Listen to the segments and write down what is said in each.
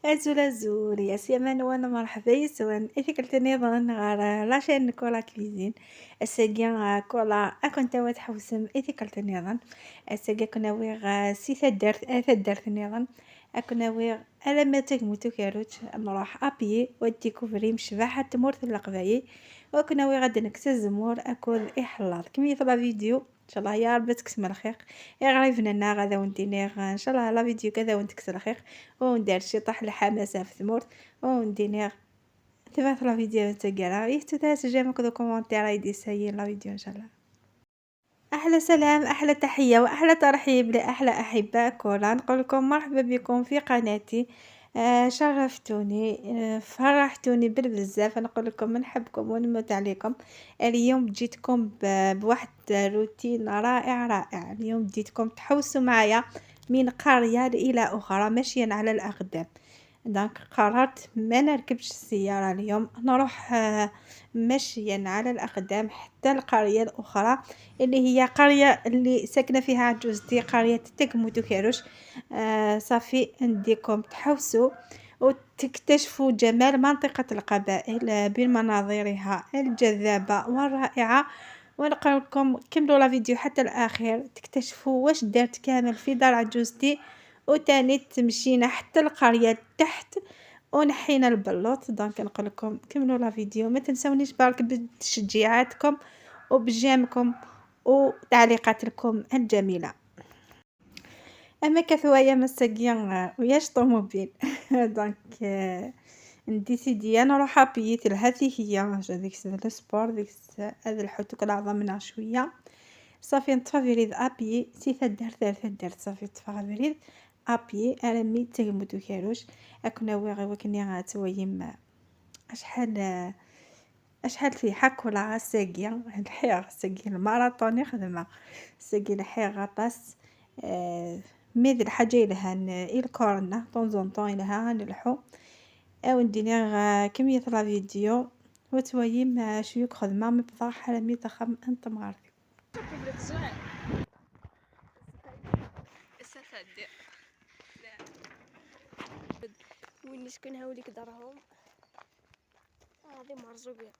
أزول أزول يا سيمان وانا مرحبا يسوان إثيكلت نظن غار la chaîne كولا cuisine الساقيا كولا أكون توا تحوسم إثيكلت نظن الساقيا كنا ويغ سي ثدرت نظن أكنا ويغ ألا ما تكموتو كاروت نروح à pied و découvrir مشباحة تمورت القبايل وكنا ويغ غادي نكسى الزمور أكل إحلاط كمية la vidéo ان شاء الله يا ربي تكسم الخير غريبنا لنا غادا وندينيغ ان شاء الله la vidéo كذا ونتكسر الخير وندير شي طاح الحماسة في ثمورت وندينيغ تبعث la vidéo تاع يحتو j'aime كذا commentaire يدي سايين la vidéo ان شاء الله. احلى سلام احلى تحية واحلى ترحيب لاحلى احباء كولا، نقول لكم مرحبا بكم في قناتي. شرفتوني، فرحتوني بالبزاف، نقول لكم نحبكم ونموت عليكم. اليوم جيتكم بواحد روتين رائع رائع. اليوم جيتكم تحوسوا معايا من قرية الى اخرى ماشيا على الاقدام. donc قررت ما نركبش السيارة اليوم، نروح ماشيا على الاقدام حتى القرية الاخرى اللي هي قرية اللي ساكنة فيها عجوزتي، قرية تكموتو كاروش. صافي نديكم تحوسوا وتكتشفوا جمال منطقة القبائل بمناظرها الجذابة والرائعه. ونقول لكم كملوا la vidéo حتى الاخير تكتشفوا واش دارت كامل في دار عجوزتي، وتاني تمشينا حتى القرية تحت ونحينا البلوط. donc نقول لكم كملوا la vidéo، ما تنسونيش بارك بتشجيعاتكم وب j'aime كم وتعليقاتكم الجميلة. اما كثوايا مساكين وياش طوموبيل donc نديسيدي نروح à pied هذه هي ديك le sport ديك هذا الحوت العظمنا شوية. صافي نطفى بريد à pied سي ثدار صافي طفى بريد à pied انا مي تغمدو كاروش اكنا ويغي وكني غاتويم اشحال في حك ولا ساقيه الحيغ ساقيه الماراطوني خدمة ساقي الحيغ غطاس. mais ذي الحاجة لها الكورنا temps en temps لها نلحو او ندير كمية la vidéo وتويم شوية خدمة مبضع حرامي تخم انت مغاربي. وين شكون هاوليك دارهم هذه مرزوقيه.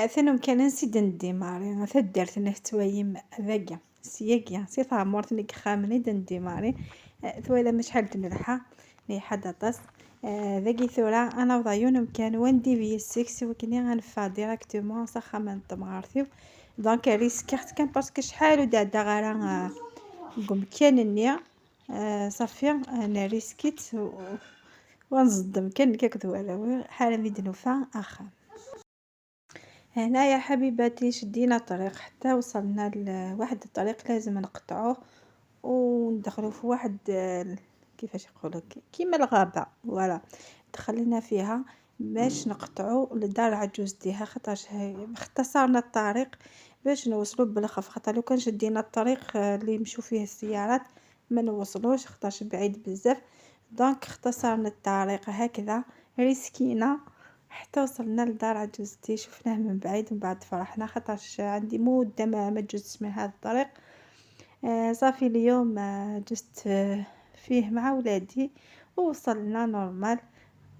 ثانو كان نسيد نديماري ثدرت نهتويم ذاكا سياكيا سي ثامورت نيك خامني دنديماري ثويلا مش حال نلحا ني حدا طاس ذاكي ثورا انا وضيون مكان وان دي في 6 وكني غنفا directement صخا من تمغارثيو. donc ريسكيرت كان parce que شحال ودادا غارا نقوم كان صافي انا ريسكيت ونصدم كان كاك حالا ميدنوفا اخا. هنا يا حبيباتي شدينا طريق حتى وصلنا لواحد الطريق لازم نقطعوه وندخلو في واحد كيفاش يقولوا كيما الغابة voilà دخلنا فيها باش نقطعو لدار عجوزتي، خاطرش اختصرنا الطريق باش نوصلو بالخف، خاطر لو كان شدينا الطريق اللي يمشو فيه السيارات ما نوصلوش خاطرش بعيد بزاف. donc اختصرنا الطريق هكذا ريسكينا حتى وصلنا لدار عجوزتي، شفناه من بعيد ومن بعد فرحنا خاطرش عندي مده ما جزت من هذا الطريق. صافي اليوم جزت فيه مع ولادي ووصلنا normal.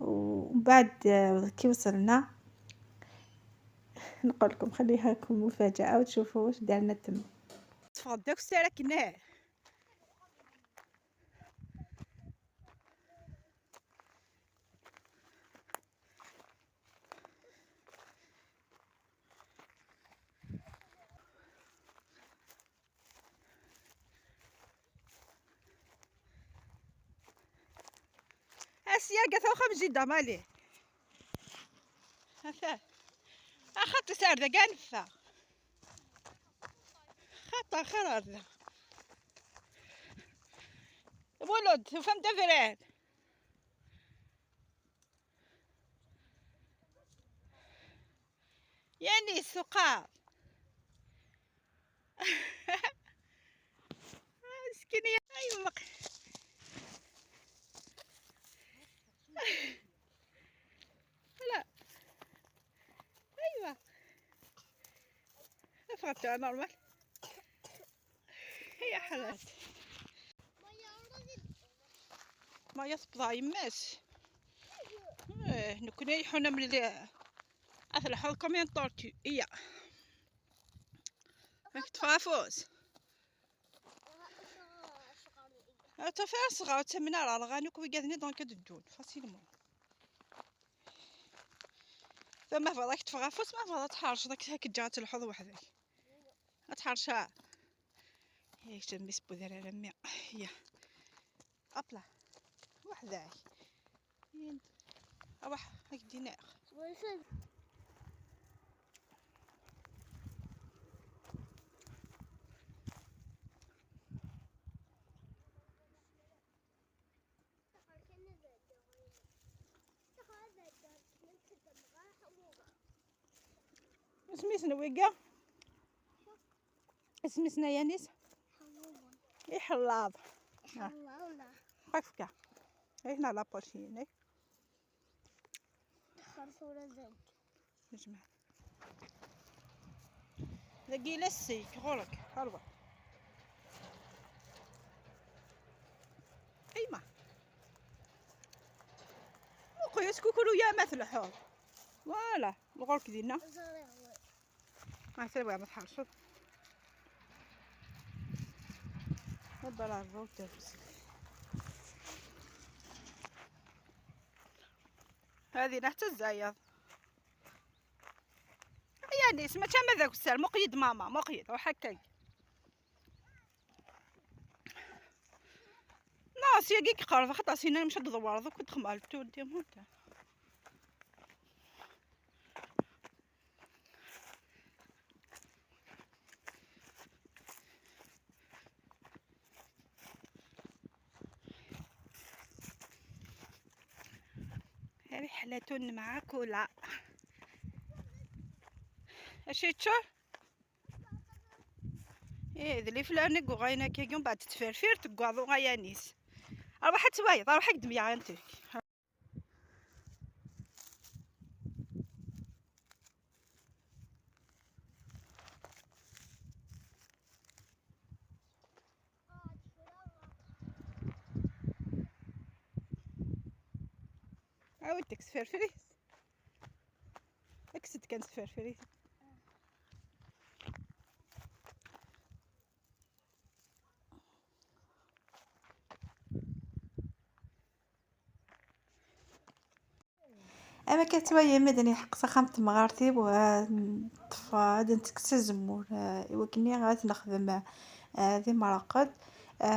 ومن بعد كي وصلنا نقول لكم خليها لكم مفاجاة وتشوفوا واش دارنا تما. تفضل داك الساعة السياقة ثوخة من جدة مالي أخذت سعر ذا قنفة خطأ خرار ذا ولد وفهمت فراد يعني السقاط مسكينة أيوة لا ايوا فغتو normal. هي حلات ما يصبض يماس. ايه نكون يحونا من اللي اثل كومين طورتي إيا راك تفافوس تفاس صغار تمنا راه غانوك ويقادني دونك دون فاسيلمون. فما فضاك تفغافوس ما فضا تحرش داك هاك جات الحوض وحدك تحرشها هيك جنبي سبوذر رمي هي أبلا وحداك أروح هاك دينار. سميتنا ويقا سميتنا يانيس يحلاض خفكة هنا لابوشين نجمع ذاكي لسيك غورك هربا ايما مقيس كوكولو يا مثل حور فوالا غورك دينا ما سلوى ما تحرشو برافو تفس. هذه نحت الزايض يا نيس ما كان ذاك السر مقيد ماما مقيد وحكاك ناس يا قرب خاطر سينا مشى تدور دوك تخمال تودي مونتا. رحلة مع كولا اشي تشو ايه ذلي فلان غاينا كيون بعد تفرفير تقعدو غايانيس اروح توايض اروح قدم يا انت عاودتك سفرفريس اكسد كان سفرفريس. اما كتوايا مدني حق سخمت مغارتي و طفا نتكس الزمور وكني غادي نخدم ذي مراقد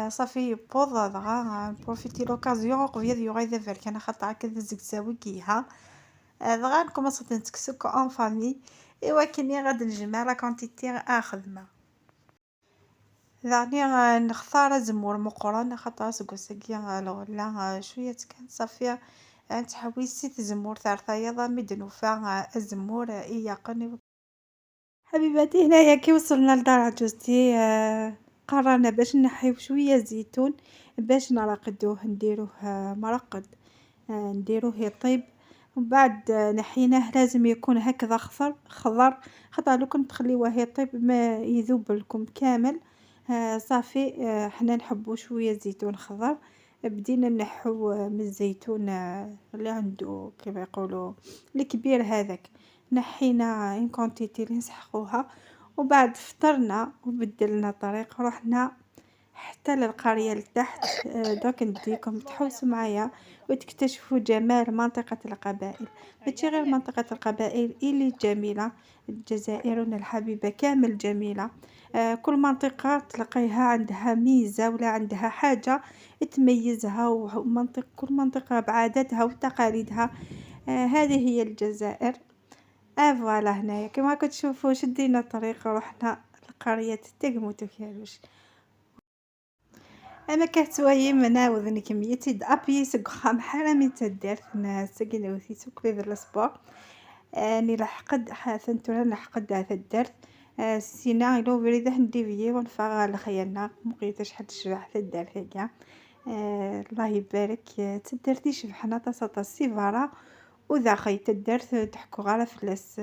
صافي بوض دغا بروفيتي لوكازيون قبيض يغاي ذا كان خاطر كذا الزكزاوي كيها دغا نكومونسي نتكسك en famille ايوا كني غادي نجمع la quantité اخدمه ذعني نختار زمور مقرن خاطر سكوسكي الغلا شويه كان صافي نتحوي سيت زمور ثارثايا ميدنوفا الزمور إياقني. حبيباتي هنايا كي وصلنا لدار عجوزتي قررنا باش نحيو شويه زيتون باش نرقدوه نديروه مرقد نديروه يطيب ومن بعد نحيناه لازم يكون هكذا خضر خضر خاطر لو كنت تخليوه يطيب ما يذوب لكم كامل. صافي حنا نحبو شويه زيتون خضر بدينا نحو من الزيتون اللي عنده كما يقولوا الكبير هذاك نحينا une quantité اللي نسحقوها وبعد فطرنا وبدلنا طريق رحنا حتى للقرية لتحت. دوك نديكم تحوسوا معايا وتكتشفوا جمال منطقة القبائل، ماشي غير منطقة القبائل اللي جميلة، الجزائرون الحبيبة كامل جميلة. كل منطقة تلقيها عندها ميزة ولا عندها حاجة تميزها، ومنطقة كل منطقة بعاداتها وتقاليدها. هذه هي الجزائر. voilà هنايا كما كتشوفوا شدينا طريق رحنا لقرية تاكموت وكاروش. انا كتوايم ناوذ كميتي ابي سكخام حالا من تدير سكين وثي سكري ذا الاسبوع اني لحقد حاثنتو لحقد هذا الدرت سينا إلو بريده نديفيي ونفاغ لخيالنا مقيتاش شحال تشبح في الدار هكا. الله يبارك تدرتي شبحنا تصاطا سيفارا وذا خي تدرت تحكو غالا فلاس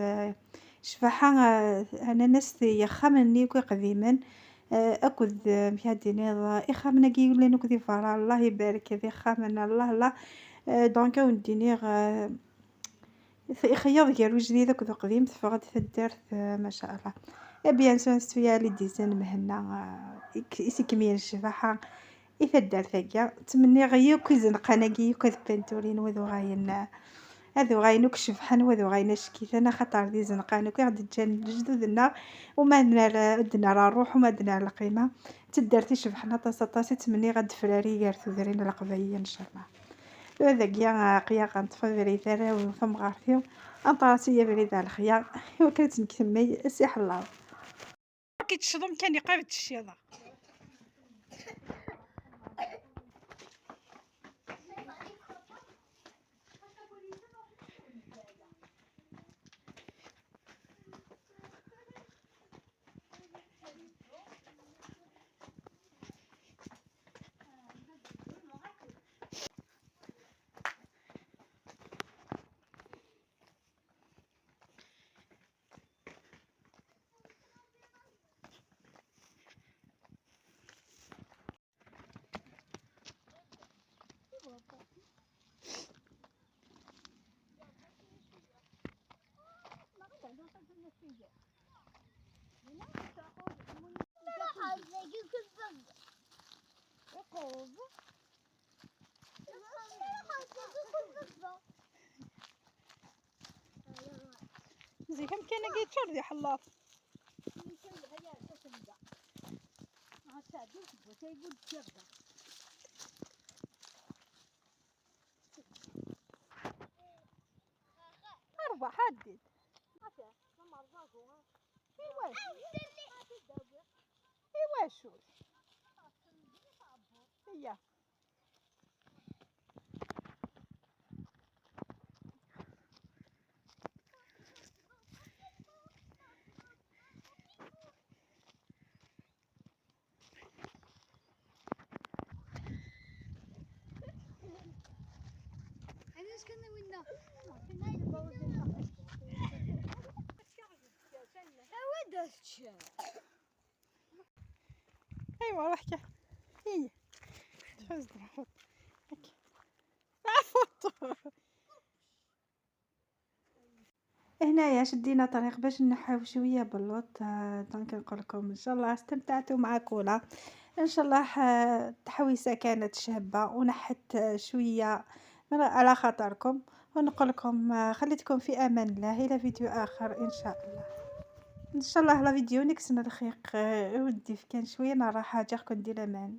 شبحة. انا ناس يخمني كي قديما اكد مهديني إخامنا كي يقول لنا كذي فرا الله يبارك هذي خامنا الله الله دونك ونديني خياط ديال وجديد كذا قديم تفغد في الدار ما شاء الله. بيان سور ستويا لي ديزان مهنا يسكمير الشفاحة إذا الدار ثاقيا تمني غيو كيزن قناقي كذ بنتورين وذو غاين هذو غاين وكشفحن وذو غاين شكيت خاطر دي زنقان وكي غادي تجان جدودنا وما دنا راه الروح وما دنا القيمة تدار تيشبحنا طاسة طاسة تمني غاد فراري غير تدرين القباية ان شاء الله. هذا كيا قيا غنطفى بريد راه وفم غارتي انطراسية بريد على الخيا وكانت نكمي سيح الله كيتشضم كان يقابل الشيضة. زي كم كان كيتشر دي حلاط. أربع حدد. إيوا شو هي علاش كنا ونا ايوا روح كي هي تفز روح عفوت. هنايا شدينا طريق باش نحاو شوية بلوط. donc نقول لكم ان شاء الله استمتعتوا مع كولا، ان شاء الله التحويسه كانت شابه ونحت شوية على خاطركم، ونقول لكم خليتكم في امان الله الى فيديو اخر ان شاء الله. ان شاء الله la vidéo نكسن الخيق ودي كان شوية نرى حاجة كندير امان.